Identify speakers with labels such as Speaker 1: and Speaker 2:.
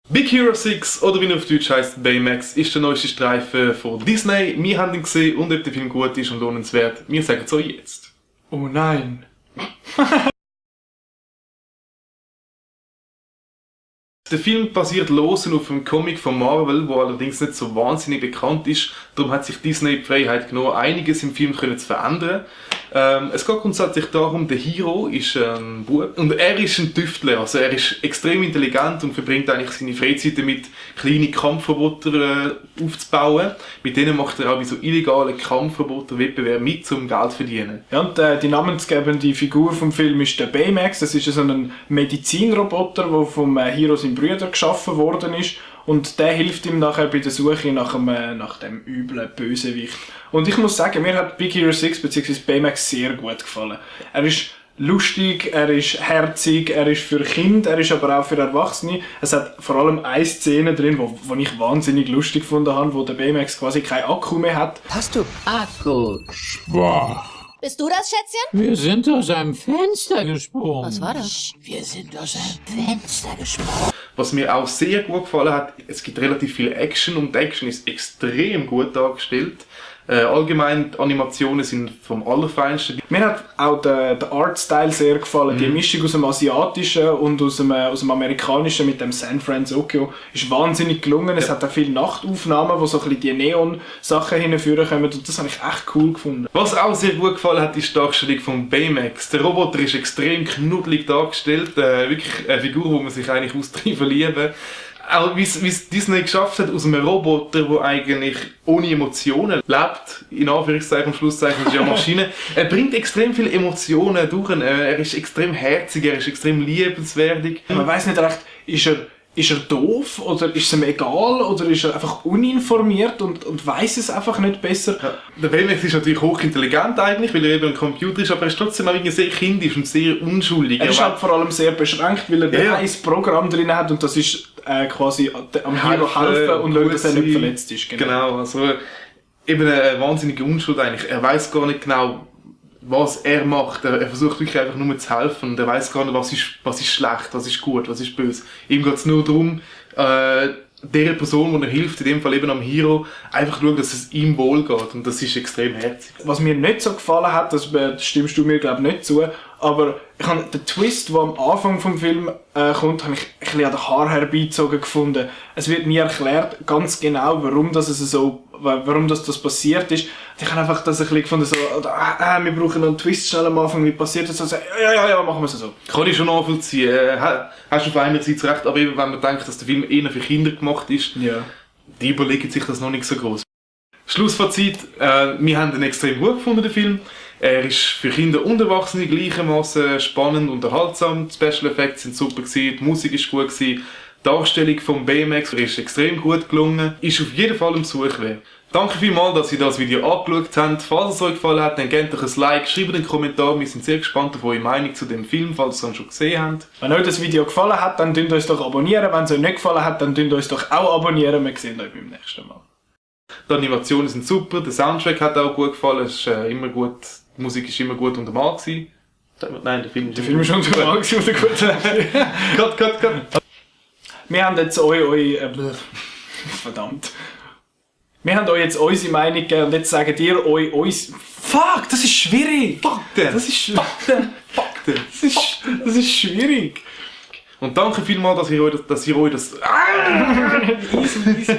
Speaker 1: Big Hero 6, oder wie er auf Deutsch heisst, Baymax, ist der neueste Streifen von Disney. Wir haben ihn gesehen und ob der Film gut ist und lohnenswert, wir sagen es euch jetzt.
Speaker 2: Oh nein.
Speaker 1: Der Film basiert los auf einem Comic von Marvel, der allerdings nicht so wahnsinnig bekannt ist. Darum hat sich Disney die Freiheit genommen, einiges im Film zu verändern. Es geht grundsätzlich darum, der Hero ist ein Bub und er ist ein Tüftler. Also er ist extrem intelligent und verbringt eigentlich seine Freizeit damit, kleine Kampfroboter aufzubauen. Mit denen macht er auch bei so illegalen Kampfroboter-Wettbewerben mit, um Geld zu verdienen.
Speaker 2: Ja, und die namensgebende Figur vom Film ist der Baymax. Das ist so ein Medizinroboter, der vom Hero seinem Bruder geschaffen worden ist. Und der hilft ihm nachher bei der Suche nach dem üblen Bösewicht. Und ich muss sagen, mir hat Big Hero 6 bzw. Baymax sehr gut gefallen. Er ist lustig, er ist herzig, er ist für Kinder, er ist aber auch für Erwachsene. Es hat vor allem eine Szene drin, wo ich wahnsinnig lustig gefunden habe, wo der Baymax quasi keinen Akku mehr hat.
Speaker 3: Hast du Akku?
Speaker 4: Schwach.
Speaker 5: Bist du das, Schätzchen?
Speaker 4: Wir sind aus einem Fenster gesprungen.
Speaker 5: Was war das?
Speaker 3: Wir sind aus einem Fenster gesprungen.
Speaker 1: Was mir auch sehr gut gefallen hat, es gibt relativ viel Action und die Action ist extrem gut dargestellt. Allgemein, die Animationen sind vom Allerfeinsten.
Speaker 2: Mir hat auch der Artstyle sehr gefallen. Die Mischung aus dem Asiatischen und aus dem Amerikanischen mit dem San Francisco ist wahnsinnig gelungen. Es hat auch viele Nachtaufnahmen, wo so ein bisschen die Neon-Sachen hinführen kommen und das habe ich echt cool gefunden.
Speaker 1: Was auch sehr gut gefallen hat, ist die Darstellung von Baymax. Der Roboter ist extrem knuddelig dargestellt. Wirklich eine Figur, wo man sich eigentlich austrieben verlieben. Auch wie es Disney geschafft hat, aus einem Roboter, der eigentlich ohne Emotionen lebt, in Anführungszeichen und Schlusszeichen, das ist ja eine Maschine. Er bringt extrem viele Emotionen durch. Er ist extrem herzig, er ist extrem liebenswürdig.
Speaker 2: Man weiss nicht recht, ist er doof oder ist es ihm egal oder ist er einfach uninformiert und weiss es einfach nicht besser?
Speaker 1: Ja, der Baymax ist natürlich hochintelligent eigentlich, weil er eben ein Computer ist, aber er ist trotzdem auch irgendwie sehr kindisch und sehr unschuldig.
Speaker 2: Er ist halt vor allem sehr beschränkt, weil er ein Programm drin hat und das ist quasi am Hero helfen und schauen, dass er nicht verletzt ist.
Speaker 1: Genau, also eben eine wahnsinnige Unschuld eigentlich. Er weiß gar nicht genau, was er macht. Er versucht wirklich einfach nur zu helfen und er weiß gar nicht, was ist schlecht, was ist gut, was ist böse. Ihm geht es nur darum, der Person, die er hilft, in dem Fall eben am Hero, einfach schauen, dass es ihm wohl geht und das ist extrem herzig.
Speaker 2: Was mir nicht so gefallen hat, das stimmst du mir glaube ich nicht zu, aber ich habe den Twist, der am Anfang vom Film kommt, habe ich ein bisschen an den Haar herbeizogen gefunden. Es wird nie erklärt ganz genau, warum das passiert ist. Ich habe einfach das ein bisschen gefunden, so, wir brauchen noch einen Twist schnell am Anfang, wie passiert das? Also, ja, machen wir es so.
Speaker 1: Kann ich schon nachvollziehen. Hast du auf einer Seite recht, aber eben, wenn man denkt, dass der Film eher für Kinder gemacht ist,
Speaker 2: ja.
Speaker 1: Die überlegen sich das noch nicht so groß. Schlussfazit, wir haben ihn extrem gut gefunden, den Film. Er ist für Kinder und Erwachsene gleichermaßen spannend, unterhaltsam. Die Special Effects sind super gewesen, die Musik ist gut gewesen. Die Darstellung von Baymax ist extrem gut gelungen. Ist auf jeden Fall ein Besuch wert. Danke vielmals, dass ihr das Video angeschaut habt. Falls es euch gefallen hat, dann gebt doch ein Like, schreibt einen Kommentar. Wir sind sehr gespannt auf eure Meinung zu dem Film, falls ihr es schon gesehen habt.
Speaker 2: Wenn euch das Video gefallen hat, dann könnt ihr uns doch abonnieren. Wenn es euch nicht gefallen hat, dann könnt ihr uns doch auch abonnieren. Wir sehen euch beim nächsten Mal.
Speaker 1: Die Animationen sind super, der Soundtrack hat auch gut gefallen, es ist immer gut, die Musik ist immer gut untermalt gewesen. Nein, der Film
Speaker 2: ist untermalt gewesen, oder gut? Cut. Wir haben jetzt verdammt. Wir haben euch jetzt unsere Meinung gegeben und jetzt sagen ihr euch uns... Fuck, das ist schwierig!
Speaker 1: Fakten!
Speaker 2: Das ist schwierig!
Speaker 1: Und danke vielmals, dass ihr euch das...
Speaker 2: Easy.